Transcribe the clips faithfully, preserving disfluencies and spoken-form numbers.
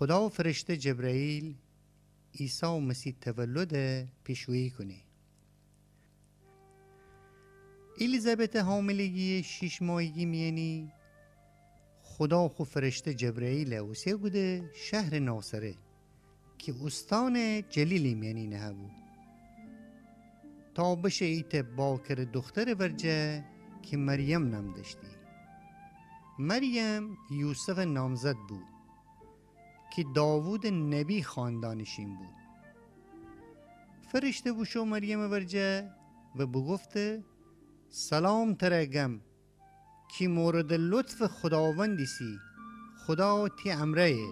خودا و فرشته جبرئیل عیسی مسیح تولده پیشویی کونه. الیزابتٚ حاملگی شیش ماهیگی میأنی خودا خو فرشته جبرئیل اوسه کوده شهرٚ ناصره کی اوستانٚ جلیلی میأنی نهه‌بو، تا بشه ایتأ باکره دوخترٚ ورجه کی مریم نام دأشتی. مریم یوسفٚ نامزد بو کی داوودٚ نبی خاندانٚ شین بو. فرشته بوشو مریمٚ ورجه و بوگفته: سلام تره گم، کی موردٚ لطفٚ خوداوند ایسی، خودا تی امرأیه.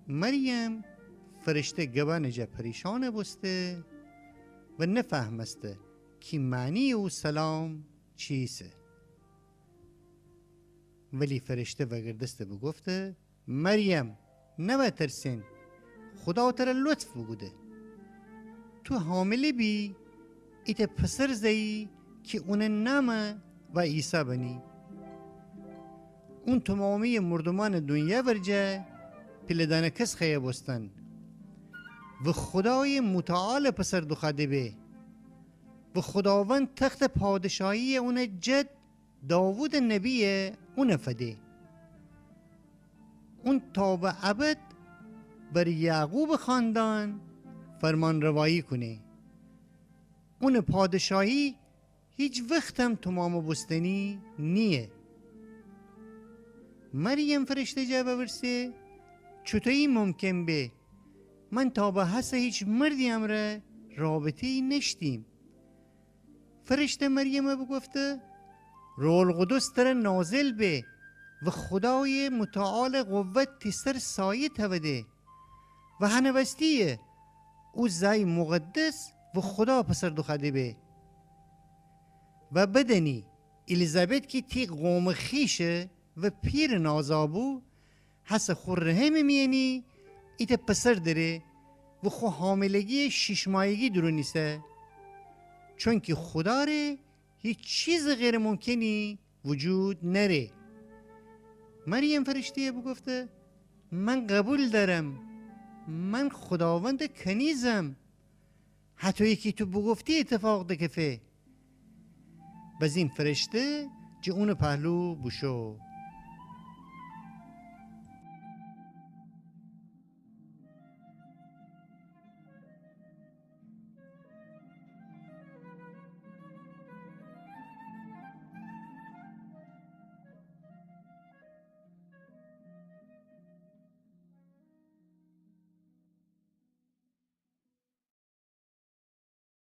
مریم فرشته گبأنٚ جا پریشأن بوسته و نفهمسته کی معنیٚ او سلام چیسه. ولی فرشته وأگردسته بوگفته: مریم، نوا ترسئن، خودا تره لطف بوکوده. تو حامله بی، ایتأ پسر زأیی کی اونٚ نام وا عیسی بنی. اون تومامی مردومأنٚ دونیا ورجه پیله‌دأنکس خوأیه بوستن و خودایٚ متعال پسر دوخوأده به و خوداوند تختٚ پادشاهی اونٚ جد داوودٚ نبی اون فده. اون تا به ابد بر یعقوبٚ خاندان فرمانروایی کونه. اونٚ پادشاهی هیچ وختم تومام بوستنی نییه. مریم فرشته جا وورسه: چوطویی ممکن به؟ من تا به هسه هیچ مردی امرأ رابطه‌یی نأشتیم. فرشته مریمه بوگفته: روح‌القدس تره نازل به و خودایٚ متعال قوت تی سر سایه تأوده و هنٚ وستی‌یه او زأی مقدس و خودا پسر دوخوأده به. و بدأنی، الیزابت کی تی قومٚ خویشه و پیرٚ نازا بو، هسه خو رحمٚ میأنی ایتأ پسر دأره و خو حاملگی شیش ماهیگی دورون ایسه، چونکی خودا ره هیچ چیزٚ غیرٚ ممکنی وجود نأره. مریم فرشته‌یه بوگفته: من قبول دأرم، من خوداوندٚ کنیزم، هطویی کی تو بوگفتی ایتفاق دکفه. بزین فرشته جٚه اونٚ پهلو بوشو.